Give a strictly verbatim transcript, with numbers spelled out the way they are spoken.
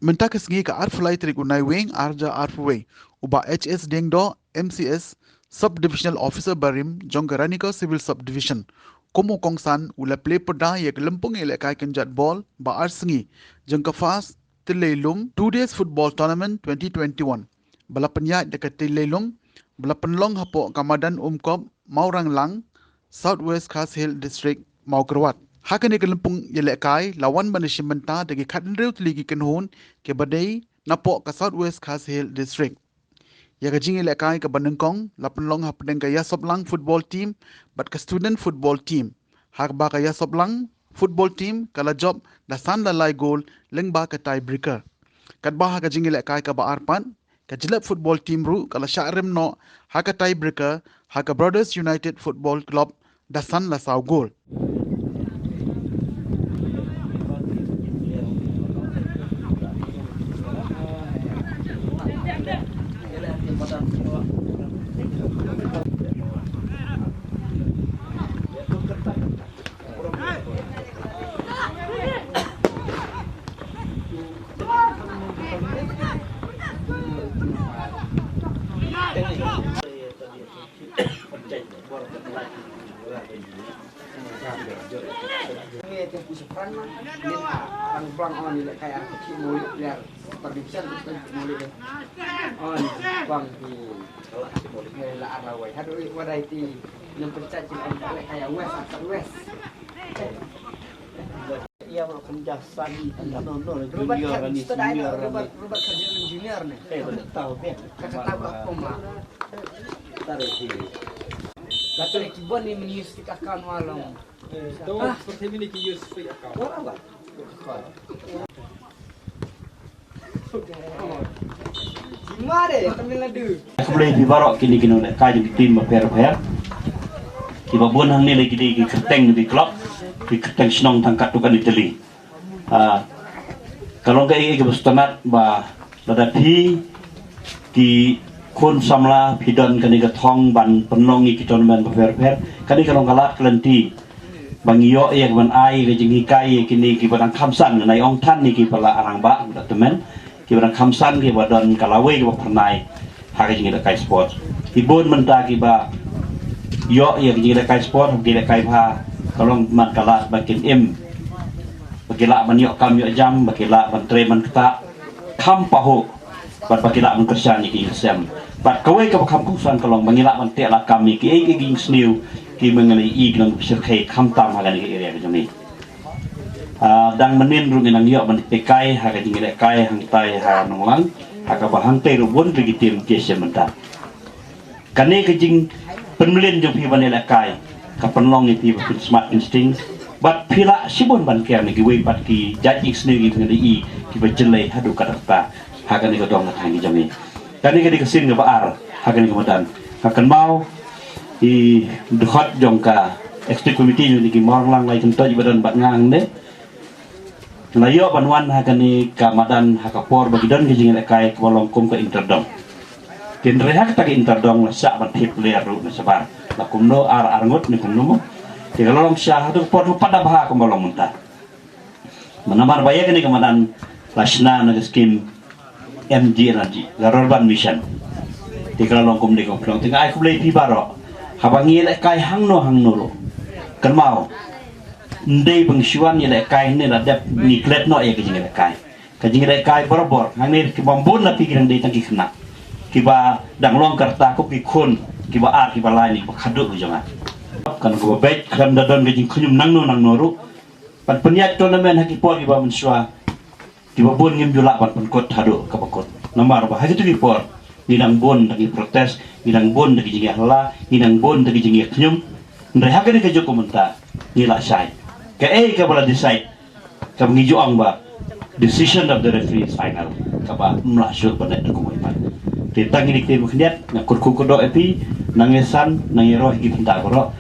Mynta ka sngi ka arphew lai tarik u Naiwieng arhajar arphew wei, u Bah H S Diengdoh, M C S, Sub Divisional Officer barim jong ka Ranikor Civil Subdivision, kum u kongsan u la plie pyrda ïa ka lympung ïalehkai kynjat bol ba ar sngi jong ka FAST Tilleilung Two Days Football Tournament twenty twenty-one, ba la pynïaid da ka Tilleilung, ba la pynlong hapoh ka madan Umkop, Mawranglang, South West Khasi Hills District, Mawkyrwat. Ha kane ka lympung ïalehkai la wan ban ïashim bynta da ki khathynriew tylli ki kynhun kiba dei napoh ka South West Khasi Hills District. Ïa ka jingïalehkai kaba nyngkong la pynlong hapdeng ka Ïasoplang Football Team bad ka Student Football Team, ha kaba ka Ïasoplang Football Team ka la jop da san la lai gol lyngba ka tiebreaker. Katba ha ka jingïalehkai kaba ar pat, ka Jyllep Football Team ruh ka la shah rim noh ha ka tiebreaker ha ka Brothers United Football Club da san la saw gol. Ia ma penjelasan. Robert Junior, Robert, Robert Junior ni. Eh, tak tahu dia. Kata tahu apa mak. Tarik sini. Kata ni kibon ni menius kita kan walong. Eh, tu seperti ini kius free account. Apa? Khublei phi baroh kine ki nongïalehkai jong ki team bapher bapher. Kiba bun hangne la ki dei ki kyrteng ki club, ki kyrteng shnong tang katto katne tylli. Ah, ka long kaei kaei kaba sngewtynnat ba lada phi ki khun samla phi don kane ka thong ban pynlong ïa ki tournament bapher bapher. Kane ka long ka lad ka lynti ba ngi ïoh ïa ka ban ai ka jinghikai ïa kine kiba dang kham san, ngan ai ong than ïa kiba la rangbah ba tymmen, kiba dang kham san, kiba don ka lawei kaba phyrnai ha ka jingïalehkai sport. Ki bun mynta kiba ïoh ïa ka jingïalehkai sport, ki lehkai bha, ka long man ka lad ba kin im, ba ki lah ban ïoh kam ïoh jam, ba ki lah ban trei ban ktah kham pahuh, bad ba ki lah ban kyrshan ïa ki ïing sem. Bad kawei kaba kham kongsan ka long ba ngi lah ban teh lakam ïa kiei kiei ki jingsniew kiba ngi la ïohi ki long ki shyrkhei khamtam ha kane ka area ka jong ngi. Ah, dang mynnin ruh ngi nang ïoh ban hikai ha ka jingïalehkai hangtai ha Nonglang, ha kaba hangtai ruh bun ki team ki shim bynta. Kane ka jingpynmlien jong phi ban ïalehkai ka pynlong ïa phi ba phin smat phin sting, bad phi lah shibun ban ker na kiwei pat ki jait jingsniew kiba ngi la ïohi kiba jyllei haduh katta katta ha kane ka dong ka thaiñ ka jong ngi. Kane ka dei ka sien kaba ar ha kane ka madan. Nga kynmaw i dkhot jong ka executive committee jong ngi ki Mawranglang lai kyntoit ba don bad nga hangne. La ïoh ban wan ha kane ka madan ha ka por ba ki don ka jingïalehkai kaba long kum ka interdong. Hynrei ha kata ka interdong la shah ban thied player ruh na shabar. La kumno ar ar ngut ne kumno mo. Te ka la long sha haduh ka por ruh pat da bha kumba long mynta. Namar ba ïa kane ka madan la shna na ka skim M G N R G G, la Rural Urban Mission. Te ka la long kumne kumba long, te nga ai khublei phi baroh. Haba ngi ïalehkai hangno hangno ruh, kynmaw, ym dei ba ngi shu wan ïalehkai ne la dep ngi klet noh ïa ka jingïalehkai. Ka jingïalehkai barabor, hangne kiba bun na phi ki dang dei tang ki khynnah, kiba dang long ka rta kum ki khun kiba ar kiba lai ne kiba khadduh ki jong nga. Kan kaba beit khlem da don ka jingkhñium nangno nangno ruh, ban pynïaid tournament ha ki por kiba mynshuwa, kiba bun ngim ju lah ban pynkut haduh kaba kut. Namar ba ha kito ki por ngi dang bun da ki protest, ngi dang bun da ki jingïahala, ngi dang bun da ki jingïakhñium. Hynrei ha kane ka juk ka mynta ngi lah shai. Kaei kaba la decide, kaba ngi ju ong ba decision of the referee is final, kaba ym lah shuh ban leh da kumwei pat. Te tang kine ki team khyndiat, nga kyrkhu kyrdoh ïa phi, nang ïasan, nang ïaroh ïa ki bynta baroh.